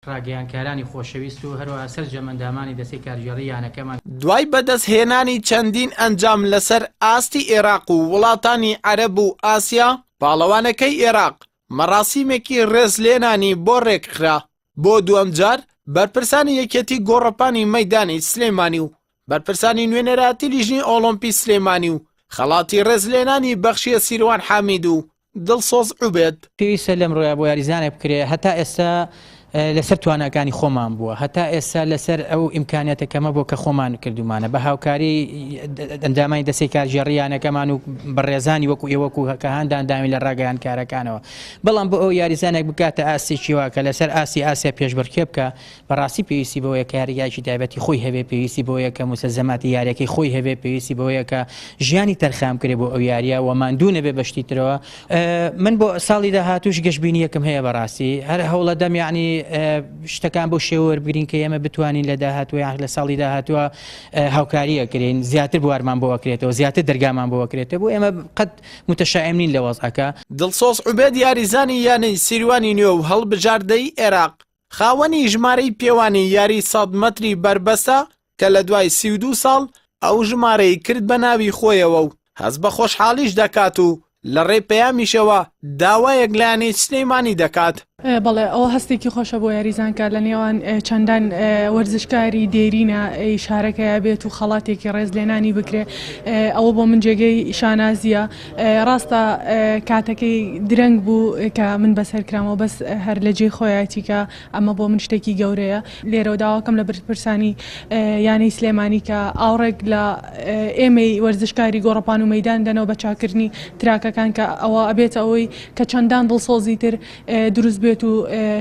ڕاگەیاندکارانی خۆشەویست و هەروەها سەرجەم ئەندامانی دەستەی کارگێڕی یانەکەمان. دوای بەدەستهێنانی چەندین ئەنجام لەسەر ئاستی ئێراق و وڵاتانی عەرەب و ئاسیا، پاڵەوانەکەی ئێراق مەراسیمێکی ڕێزلێنانی بۆ ڕێکخرا. بۆ دووەم جار بەرپرسانی یەکێتی گۆڕەپانی مەیدانی سلێمانی و بەرپرسانی نوێنەرایەتی لیژنەی ئۆڵۆمپی سلێمانی و خەڵاتی ڕێزلێنانی بەخشیە سیروان حامید و دڵسۆز عوبێد. پێویستە لەمڕۆیا بۆ یاریزانێک بکرێ هەتا ئێستا لەسەر تواناکانی خۆمان بووە هەتا ئێستا لەسەر ئەو ئیمکانیەتە کەمە بۆ کە خۆمان کردومانە بە هاوکاری ئەندامانی دەسەی کارگێڕی یانەکەمان و بەڕێزانی وەکو ئێوەکو کە هاندان داوین لە ڕاگەیاندکارەکانەوە بەڵام بۆ ئەو یاریزانێک بکاتە ئاستێکی وا کە لەسەر ئاستی ئاسیا پێشبڕکێ بکا بەڕاستی پێویستی بەوەیە کە یاریگایەکی تایبەتی خۆی هەبێ، پێویستی بەوەیە کە موسەلزەماتی یاریەکەی خۆی هەبێ، پێویستی بەوەیە کە ژیانی تەرخان بکرێ بۆ ئەو یاریە و ماندوو نەبێ بە شتی ترەوە. من بۆ ساڵی داهاتووش گەشبینیەکم هەیە بەڕاستی هەر هەوڵەدەم یەعنی شتەکان بەو شێوە وەربگرین کە ئێمە بتوانین لە داهاتوو یان لە ساڵی داهاتووە هاوکاری ئەکرێین زیاتر بوارمان بۆ ئەکرێتەوە زیاتر دەرگامان بۆ ئەکرێتەوە بۆ ئێمە قەت متشائم نین لە وەزعەکە. دڵسۆز عوبێد یاریزانی یانەی سیروانی نوێ و هەڵبژاردەی ئێراق خاوەنی ژمارەی پێوانی یاری سەد مەتری بەربەستە کە لە دوای 32 ساڵ ئەو ژمارەی کرد بە ناوی خۆیەوە و هەست بە خۆشحاڵیش دەکات و لە ڕێی پەیامیشەوە داوایەک لە یانەی سلێمانی دەکات. بەڵێ ئەوە هەستێکی خۆشە بۆ یاریزان کە لە نێوان چەندان وەرزشکاری دێرینە ی شارەکەیا بێت و خەڵاتێکی ڕێزلێنانی بکرێ ئەوە بۆ من جێگەی شانازییە. ڕاستە کاتەکەی درەنگ بوو کە من بەسەر کرامەوە بەس هەر لە جێی خۆیەتی کە ئەمە بۆ من شتێکی گەورەیە لێرەوە داواکەم لە بەرپرسانی یانەی سلێمانی کە ئاوڕێک لە ئێمەی وەرزشکاری گۆڕەپان و مەیدان دەنەوە بە چاکردنی تراکەکان کە ئەوە ئەبێتە ئەوەی کە چەندان دڵسۆزی تر دروست بێت و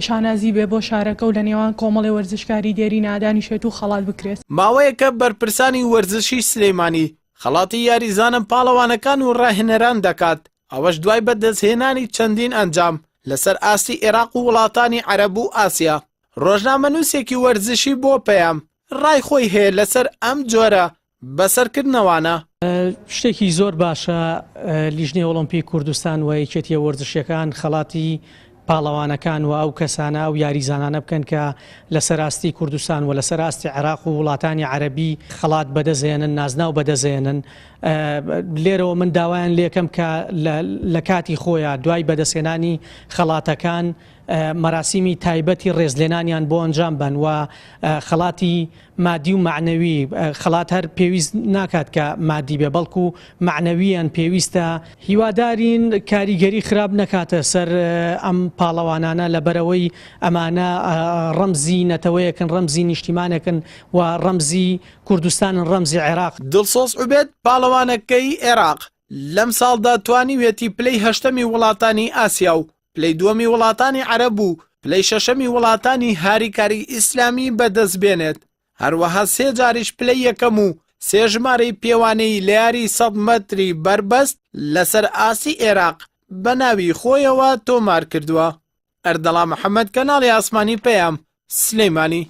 شانازی بێ بۆ شارەکە و لە نێوان کۆمەڵی وەرزشکاری دێرینا دانیشێت و خەڵات بکرێت. ماوەیەکە بەرپرسانی وەرزشی سلێمانی خەڵاتی یاریزانە پاڵەوانەکان و ڕاهێنەران دەکات، ئەوەش دوای بەدەستهێنانی چەندین ئەنجام لەسەر ئاستی عێراق و وڵاتانی عەرەب و ئاسیا. ڕۆژنامەنووسێکی وەرزشی بۆ پەیام ڕای خۆی هەیە لەسەر ئەم جۆرە بەسەرکردنەوانە. شتێکی زۆر باشە لیژنەی ئۆڵۆمپی کوردستان و یەکێتیە وەرزشیەکان خەڵاتی پاڵەوانەکان و ئەو کەسانە ئەو یاریزانانە بکەن کە لەسەر ئاستی کوردستان و لەسەر ئاستی عێراق و وڵاتانی عەرەبی خەڵات بەدەستهێنن نازناو بەدەستهێنن لێرەوە من داوایان لێکەم کە لە کاتی خۆیان دوای بەدەستهێنانی خەڵاتەکان مەراسیمی تایبەتی ڕێزلێنانیان بۆ ئەنجام بەن و خەڵاتی مادی و مەعنەوی، خەڵات هەر پێویست ناکات کە مادی بێ بەڵکو مەعنەوییەن پێویستە، هیوادارین کاریگەری خراپ نەکاتە سەر ئەم پاڵەوانانە لەبەرئەوەی ئەمانە ڕەمزی نەتەوەیەکن، ڕەمزی نیشتیمانێکن و ڕەمزی کوردستانن، ڕەمزی عێراق. دڵسۆز عوبێد پاڵەوانەکەی عێراق لەمساڵدا توانیویەتی پلەی هەشتەمی وڵاتانی ئاسیا و پلەی دووەمی وڵاتانی عەرەب و پلەی شەشەمی وڵاتانی هاریکاری ئیسلامی بەدەست بێنێت، هەروەها سێ جاریش پلەی یەکەم و سێ ژمارەی پێوانەیی لە یاری 100 مەتری بەربەست لەسەر ئاستی عێراق بە ناوی خۆیەوە تۆمارکردووە. ئەردەڵان محەمەد، کەناڵی ئاسمانی پەیام، سلێمانی.